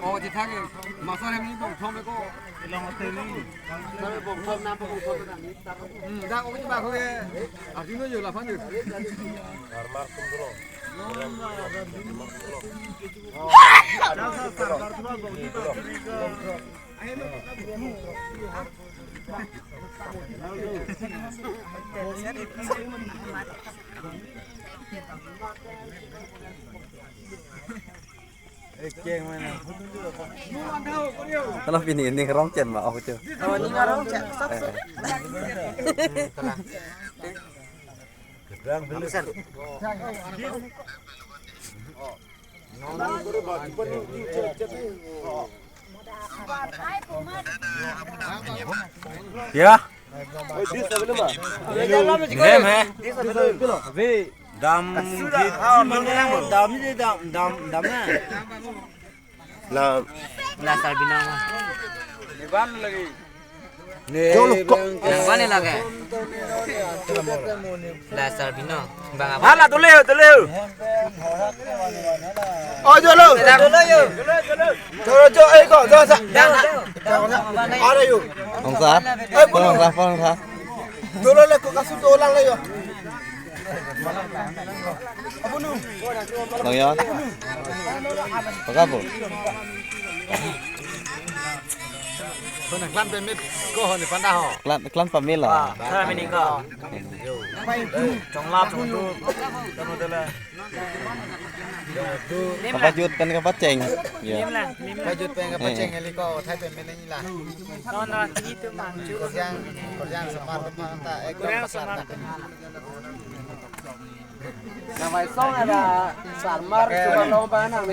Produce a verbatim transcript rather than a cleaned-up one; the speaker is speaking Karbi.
Oh, jithak ke. Masar hem ni bongthom ko. Sar bongthom na bongthom na ni. Hmm, dak ko ba ko ke. Arjuno yo laphan yo. Kalau pini ini ngerong cen ma, oh, cuy. Kalau ini ngerong cen, sok, sok. Ya. Hem he. Dam git mane, dam ni dam, dam, dam na. La, la sarbina. Neban lagi. Nang bani lagi. La sarbina. Bang apa? Hala, dole ho, dole ho. Oh, jolo. Jolo, jolo. Jolo, jolo, eh, ko, jolo, sa. Jolo, jolo. Are yo. Ong sa. Eh, Pon, ong sa, Pon, ong sa. Dolo le ko kasu dolang le yo. Abunu. Long yo. Paka po. Ko na klan pemit ko ho ni panda ho. Klan, klan pamela. Ah, kami ni ko. Chongla chongdu. Kamu dala. Kapajut pen kapacheng. Ya. Kapajut pen kapacheng eli ko thai pen mene la. Non non ni tu mangju. Kurjang, kurjang semar tu mangta ek kurjang semar. Nama isong ada sarmar cuma lomba nang.